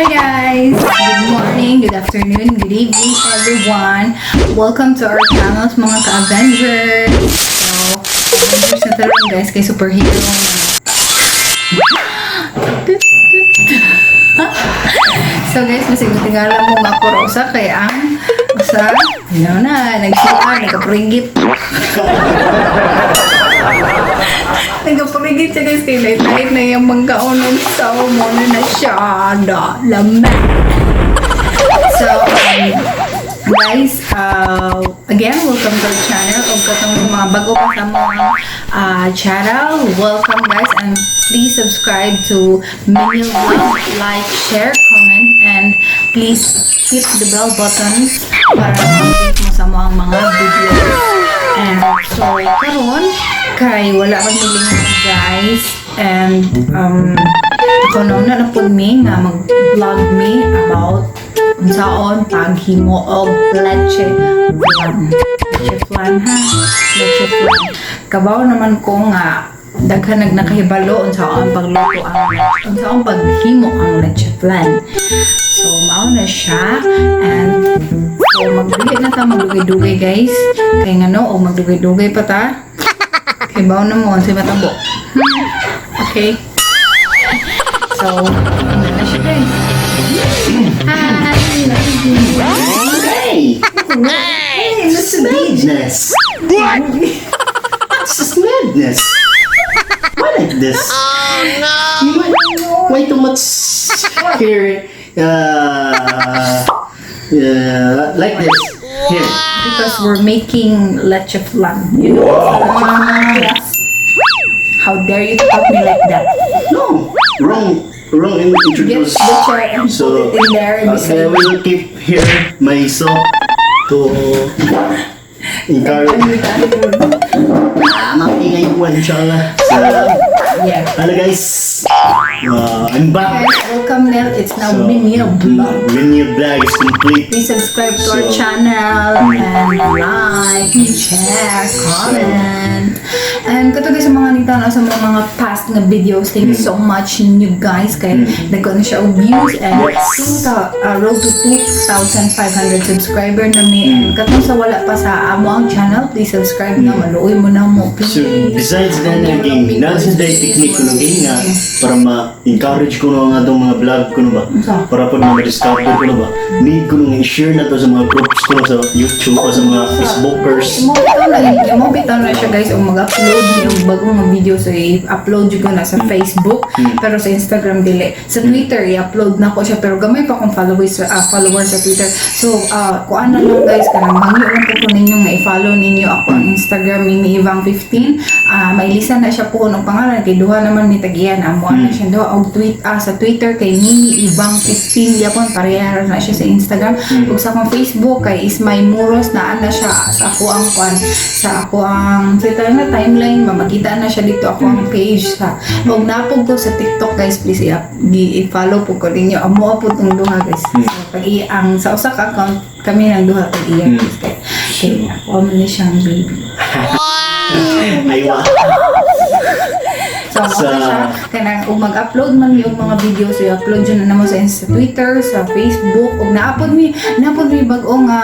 Hi guys! Good morning, good afternoon, good evening, everyone! Welcome to our channel, mga ka-Avengers! So, Avengers na talaga, guys, kay superhero na. So guys, masig tingala mo nga ako ra usa kay ang usa, you know na, nag-CR, nagkaprigit. Nagkaprigit siya, guys, kay light na yung mangkaon sa mo na na siya, da, lame. So, guys, again, welcome to our channel. Og katong sa mga bago pa sa mga channel, welcome, guys, and please subscribe to Miniel Vlog, like, share, comment, and please hit the bell buttons para ma-update mo sa mga videos. And so, karon kay wala man milingon, guys, and ako na na pud mi nga mag-vlog mi about unsaon paghimo og leche flan. Leche flan ha. Leche flan. Kabaw naman ko nga daghan nag nakahibalo unsaon pagluto ang unsaon paghimo ang leche flan. So mao na siya and so magdili na ta magdugay-dugay, guys. Kay ngano og magdugay-dugay pa ta? Kay baw na mo unsay matabo. Okay. So, ano na siya, guys. Hi! Hey! Hey, This is madness! This is madness! Why like this? Oh no! Why too much here? Like this. Here. Because we're making leche flan. You know what's leche flan? How dare you talk me like that? No! Wrong. Wrong in Get introduce. the chair and So, put it in there. Okay, Beside we will keep here my soap to encourage. Ah, maingay ko, inshallah. So, hello guys. I'm back. Guys, welcome Nel. It's now So, Miniel Vlog. Miniel Vlog is complete. Please subscribe to our channel and like, share, comment. And kato, guys, sa mga nitanaw sa mga past nga videos, thank you so much ninyo, guys, kay nagkaroon na siya og views and road to 2,500 subscriber na mi. And katong sa wala pa sa amo ang channel, please subscribe na, maluoy mo na mo, please. So, besides na naging, nasa sa technique ko nung game nga, para ma-encourage ko na nga itong mga vlog ko na ba, Unsa? Para po na ma-discover ko na ba, need ko nung i-share na to sa mga groups ko na sa YouTube o sa mga Facebookers. Mo bitaw na, mo bitaw na siya, guys, og mag-upload ni og bagong mga video, so i-upload jud ko na sa Facebook, pero sa Instagram dili. Sa Twitter i-upload na ko siya, pero gamay pa akong followers sa Twitter. So kuan na lang, guys, kanang mangyo lang po ko ninyo nga i-follow ninyo ako ang Instagram, Mimi Ivang 15. Mailisa na siya po og pangalan kay duha naman mi tagiyan amo na siya duha og tweet sa Twitter kay Mimi Ivang 15 gyapon, pareha na siya sa Instagram. Ug sa akong Facebook kay Ismay Muros, naa na siya sa ako ang kwan, sa ako ang Twitter na timeline, mamakita na siya dito ako ang page sa ug napog ko sa TikTok, guys. Please i-follow po ko ninyo amo po tong duha, guys. So, pag i ang sa usa ka account kami nang duha pag iya, guys, kay ako man ni siyang baby. Aywa. So, mao na siya. Kanang ug mag-upload man yung mga videos, so i-upload yun na namo sa Insta, Twitter, sa Facebook, ug naapod mi bag-o nga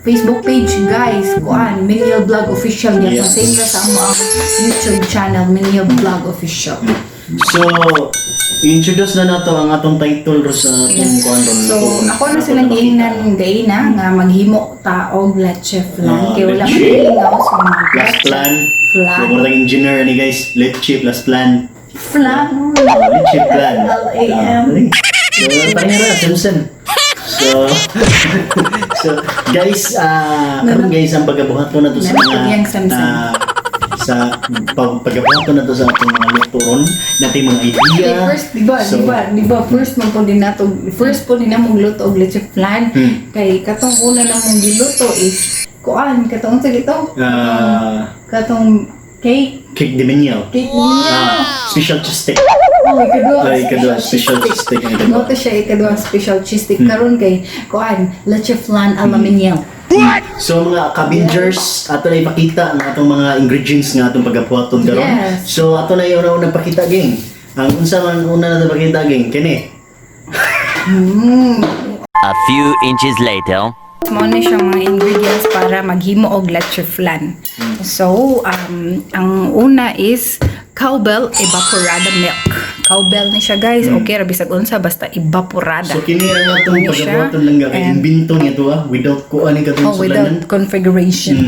Facebook page, guys. Kuan, Miniel Vlog Official gyapon. Same ra sa amo ang YouTube channel, Miniel Vlog Official. So, introduce na nato ang atong title ro sa atong kuan ron. So, ako na silang giingnan gay na nga maghimo ta og leche flan kay wala man leche. Gilingaw sa mga Plus plan. Flan. So, mura tang engineer ni, guys. Leche plus plan. Flan. Leche plan. L-A-M. Ah, so, pareha ra, same. So guys, karon, guys, ang pagabuhaton na to sa mga Nanapag same-same. Sa pagabuhaton na to sa atong mga luto ron, natin mga idea. Okay, first, di ba, di ba, first man po din nato, first po din namong luto og leche flan. Kay katong una namong giluto is kuan, katong sa gito, katong cake, Cake de Miniel. Cake niya. Special cheese stick. Oh, ikaduha. Ay, ikaduha, special cheese stick ang ikaduha. Mo to siya ikaduha special cheese stick karon kay kuan, leche flan ala Miniel. So mga ka-Avengers, ato na ipakita ang atong mga ingredients nga atong pagabuhaton karon. Yes. So ato na yung una pakita, gang. Ang unsa man una na pakita, gang, kini. A few inches later. Mao na siya mga ingredients para maghimo og leche flan. So, ang una is Cowbell Evaporada Milk. Cowbell ni siya, guys. Okay ra bisag unsa basta evaporada. So kini ang atong Ano siya? pagabuhaton lang ga kay imbento niya to ah, without kuan ni katong Oh, without sulanan. configuration.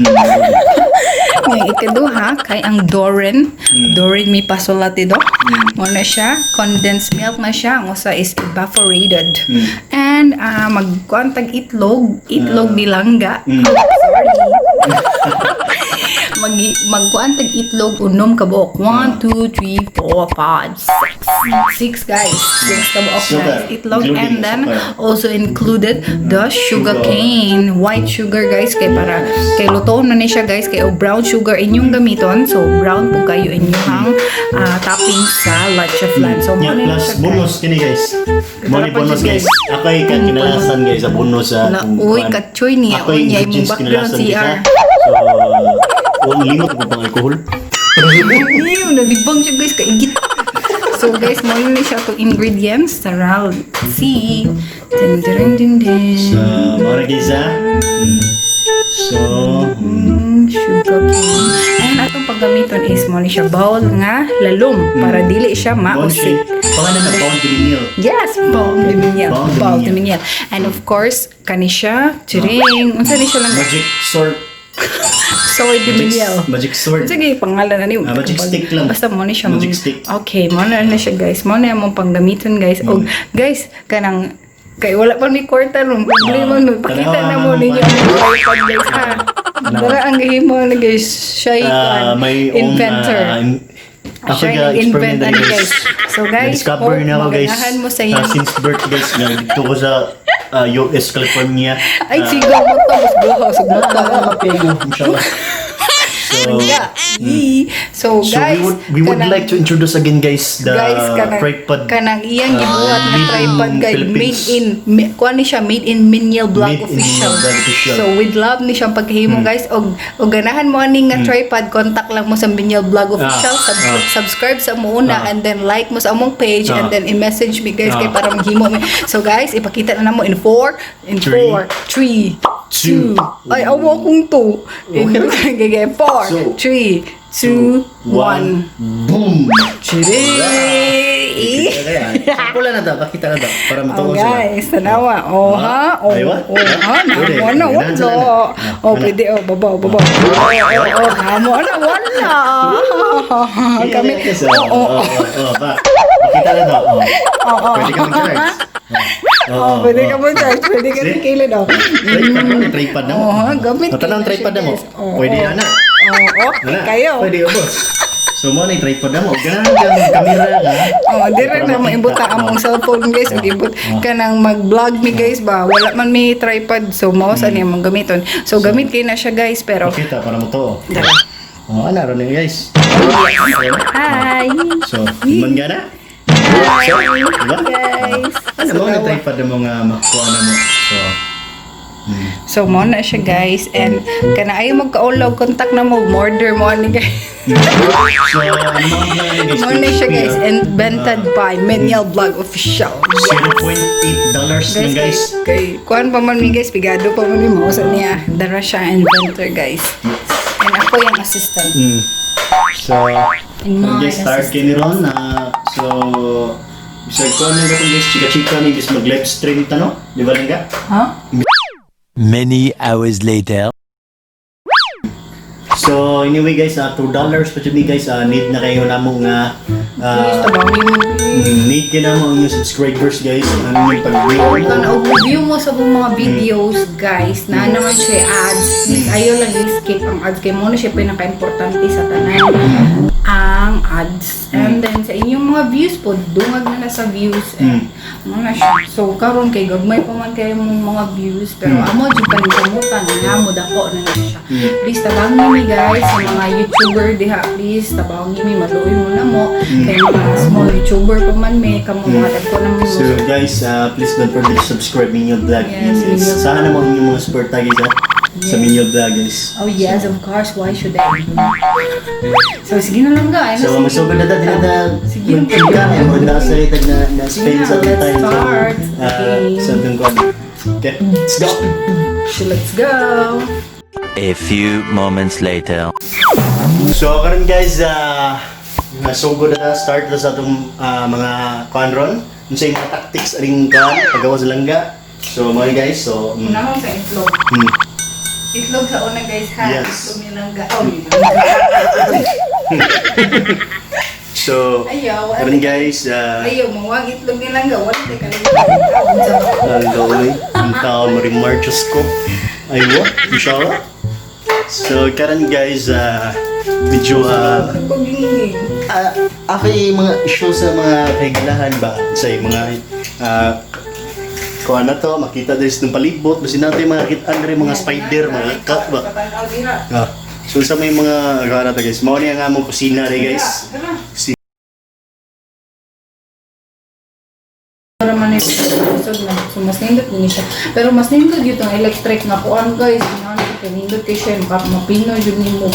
Ang ikaduha kay ang Dorin. Dorin mi pasulati do. Mao na siya, condensed milk na siya. Ang usa is evaporated. And magkuan tag itlog, itlog nilangga. Oh, sorry. Magkuan tag itlog unom ka buok. 1 2 3 4 5 6. 6, guys. 6 ka buok, Sugar. guys. Itlog Including and then sugar. also included the sugar Sugar. cane, white sugar, guys, kay para kay lutoon na ni siya, guys, kay og brown sugar inyong gamiton, so brown po kayo inyong topping sa leche flan. So Yeah, mo na plus siya, guys. bonus kini, guys. Mo ni Tara pa bonus dyan, guys. Ako ay kinalasan, guys, sa bonus sa Na, uy, katchoy niya. Ako ay Uy, niya, imong ingredients background kinalasan CR. kita. So, wala limot ko pang alcohol. Ew, nalibang siya, guys, kaigit. So guys, mo na siya itong ingredients. Tara, let's see. Ding ding ding ding. So, mao ra, guys ah. So, Sugar cane. And atong paggamiton is mo ni siya bowl nga lalom para dili siya Bon mausik. shape. Pangalan na Bon de Miel. Yes, Ball de Miel. Ball de Ball de Miel. Miel. And of course, kani siya, chiring. Unsa ni siya lang? Magic sword. Sword de Magic, Miel. magic sword. Sige, pangalan na ni. Ah, magic stick lang. Basta mo ni siya. Magic stick. Okay, mo na siya, guys. Mo na among panggamiton, guys. Og guys, kanang kay wala pa mi kwarta ron. Problema Ah, no. Pakita tanawa na mo mo ninyo pa. ang tripod, guys, ha. Dara ang gihimo ni, guys. Siya Ah, may own, inventor. Ako Siya ga yung experiment invent na ani, guys. guys. So guys, Na-discover hope na ako, guys. maganahan mo sa inyo. Ah, since birth, guys, nga dito ko sa US, California. Ay, sigaw mo to. Mas buha, sugmata. Pego, inshallah. So, Yeah. So so guys, we would like to introduce again, guys, the guys, kanang tripod. Kanang iyang gibuhat nga made in tripod guys, made Philippines. in kuan ni siya, made in Miniel Vlog Made in Official. Miniel Vlog Official. So with love ni siyang paghimo, guys, og ganahan mo ani nga tripod, contact lang mo sa Miniel Vlog Official, subscribe sa mo una and then like mo sa among page and then i-message me, guys, kay para maghimo mi. So guys, ipakita na namo in 4, in Three, 4, 3, two, 2. Ay, awa kong 2. Okay, 4, So, 3, 2, 1. Boom! Chiri! Pula na to, pakita na to para Oh matuon sila. guys, tanawa. Oh ha, oh, Aywa. oh ha, Pwede. namo na Ganahan sila wala. na. Oh, Ana. pwede oh, babaw, babaw. Oh, namo na wala. Kami. Oh, Oh, oh, oh, oh, ba. Pakita na to. Oh. Pwede ka mag-charge. oh, pwede ka mo charge, pwede ka See? tikilin oh. Tripod mo, tripod na mo. Oh, ha, gamit. Tanang kayo na tripod siya, na mo. guys. Oh, Pwede oh. na na. Oh, okay Wala. kayo. Pwede ubos. So mo na tripod na mo. Ganahan ka ng kamera nga. Oh, dire Para na makita. maibuta among cellphone, guys, ug ibut kanang mag-vlog mi, guys, ba. Wala man may tripod, so mao sa niya mong gamiton. So gamit kay na siya, guys, pero Pakita para mo to. Dara. Oh, ana ron ni, guys. Hi. So, man gana? Hi. So, diba? Guys. Ano mo na tripod na mo nga makuha na mo. So, So mo na siya, guys, and kana ayo magkaulaw, contact na mo, order mo ani, guys. So ang mga na guys. Mo na siya, guys, invented by Menial Vlog Official. $0.8 lang, guys. Kay kuan pa man mi, guys, pigado pa man mi mo sa niya. Dara siya inventor, guys. And ako yung assistant. So, And my guys, start assistant. kini ron na so bisag ko na gatong, guys, chika-chika ni bis mag live stream ta no? Di ba lang ka? Huh? Many hours later. So anyway guys, $2 pa jud ni, guys, need na kayo namo nga Please, tabangin mo. need kayo namo ang inyong subscribers, guys, ang inyong pag-view. Kana og view mo sa mga videos, guys, na naman siya ads. Please ayaw lang i-skip ang ads kay mo na siya pinaka-importante sa tanan ang ads. And then sa inyong mga views po, dungag na na sa views and mo na siya. So karon kay gagmay pa man kayo mong mga views pero amo jud paningkamutan nga mo dako na na siya. Please tabangin mi, guys, sa mga YouTuber diha, please tabangin mi, maluoy mo na mo kay mga small YouTuber pa man mi kamo mga dagko na mo. So guys, please don't forget to subscribe Minion Vlog. Yes, Minion. Sana mo ang inyong mga support guys ha, sa Minion Vlog, guys. Oh yes, of course. Why should I? So sige na lang, guys. So masugod na ta dinata Sige. magchika eh mo na sa itag na na spend sa Yeah, let's time. So start. Okay, let's go. So, let's go! A few moments later. So karon guys, nasugod na ta, start na sa atong mga kuan ron. Unsay mga tactics aring kuan pagawa sa langga. So mga guys, so Una sa itlog. Itlog sa una, guys, ha? Yes. Itlog ni langga. Oh, ni langga. So Ayaw. karon guys, Ayaw, mawag itlog ni langga. Wala tayo kalimutan. langga oy, ang tao marimar Diyos ko. Aywa, inshallah. So karon guys, medyo ako yung mga issue sa mga kaigilahan ba sa mga kuha na to makita din sa palibot basin natin mga kitaan rin mga spider mga cat ba. So sa may mga kuha na to guys, mao ni ang among kusina rin guys. Si Para man ito, so, so mas nindot din siya. Pero mas nindot yun ang electric nga kuan, guys. Ano, kay nindot kay siya, mapino yun ni mo.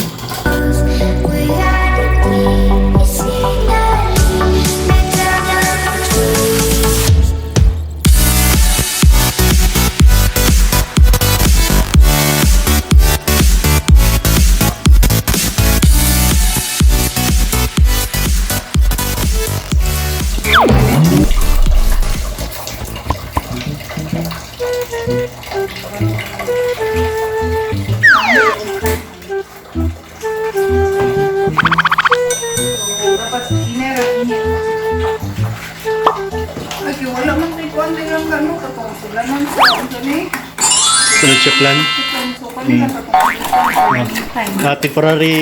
Dapat inera, inera. Ay, kay wala man tay kuan tay lang kano katong sila man sa unsa ni? Sunod siya plan. So kanila katong time. Temporary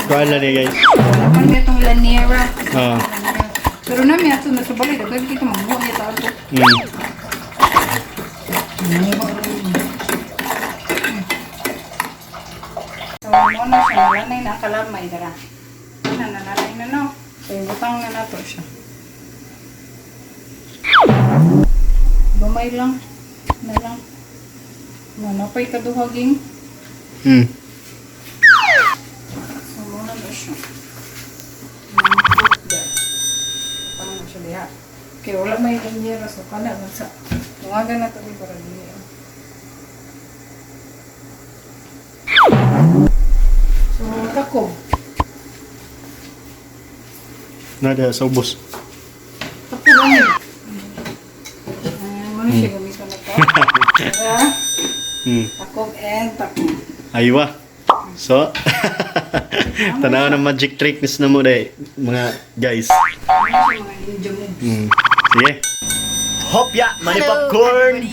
kuha na ni guys. Wala man may itong lanera. Ah. Pero nami ato na sa balay daghan kita magbuhat niya ta ato. So mo na siya nalanay na ang kalamay dara. Na nalanay na no. So ibutang na nato siya. Gamay lang. Na lang. Na napay kaduhaging. So mo na na siya. Paano na siya diha? Okay, wala may lanyera so kana man sa tungagan na to ni para dili. So takob. Nada sa ubos. Takob ani. Ayan, mo na siya gamiton na to. Tara. Takob and takob. Aywa. So, tanaw ng magic trick nis na mo day, mga guys. Ano siya mga ninja moves. Sige. Hopya, money popcorn.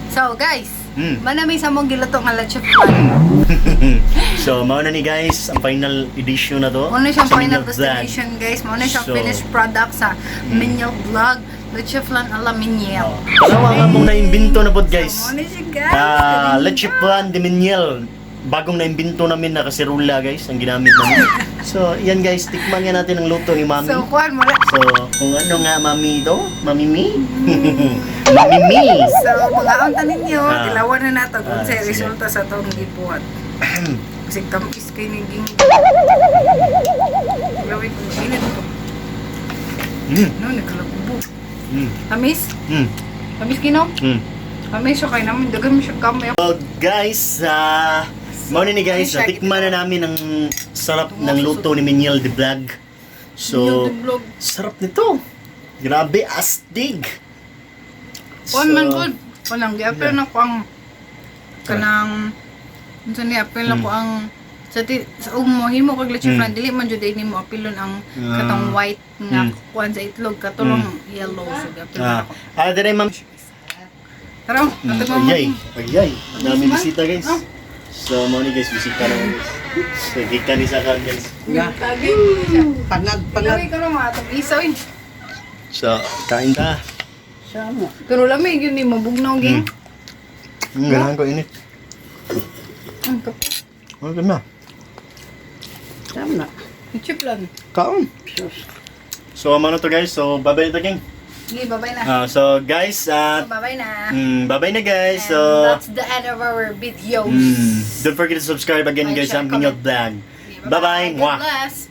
So guys, manami sa mong giluto nga leche flan. So, mao na ni guys, ang final edition na to. Muna siyang Sa final Minyog Vlog. destination, guys. Muna siyang So- finished product sa Minyog Vlog. Leche flan ala Minyel. Dalawa nga mong naimbento na pod guys. So, muna siya, guys. Leche flan de Minyel. Bagong naimbento namin na kaserula guys, ang ginamit namin. So, yan guys, tikman nga natin ang luto ni Mami. So, kuhan mo na. So, kung ano nga Mami ito? Mami Mi? Mami Mi! So, mga unta ninyo, tilawan na nato kung sa Sige. resulta sa tong gibuhat. Kasi tamis kay naging. Grabe kung init to. No, nagkalagubo. Tamis? Tamis kino? Tamis siya kay namin. Dagan mo siya kamay. So guys, mao ni guys, tikman na namin ang sarap ng luto ni Minyel de Vlog. So, Minyel de Vlog. sarap nito. Grabe, astig. Kuan man good. Walang giapil na ko ang kanang unsa ni apil na ko ang sa ti sa ug mo himo kag leche flan dili man jud nimo apilon ang katong white nga kuan sa itlog katulong yellow, so giapil na ako. Dire ma'am. Tara, atag mo. Ayay, ayay. Dami man. bisita guys. Ah. So, mao ni guys, bisita na guys. So, gikan ni sa kan guys. Pangag, pangag. Pangag ka na mga atong isaw eh. So, kain ta. Sama. Pero lamig yun ni mabugnaw ging. Ganahan ko init. Ang kape. Ano na? Sama. Leche flan. Kaon. Sus. So, mao na to guys. So, bye-bye na to gang. Sige, bye-bye na. So, guys, Bye-bye na. bye-bye na guys. And So, that's the end of our videos. Don't forget to subscribe again Like, guys share, sa Minyog comment. Vlog. Bye-bye. God Mwah. bless.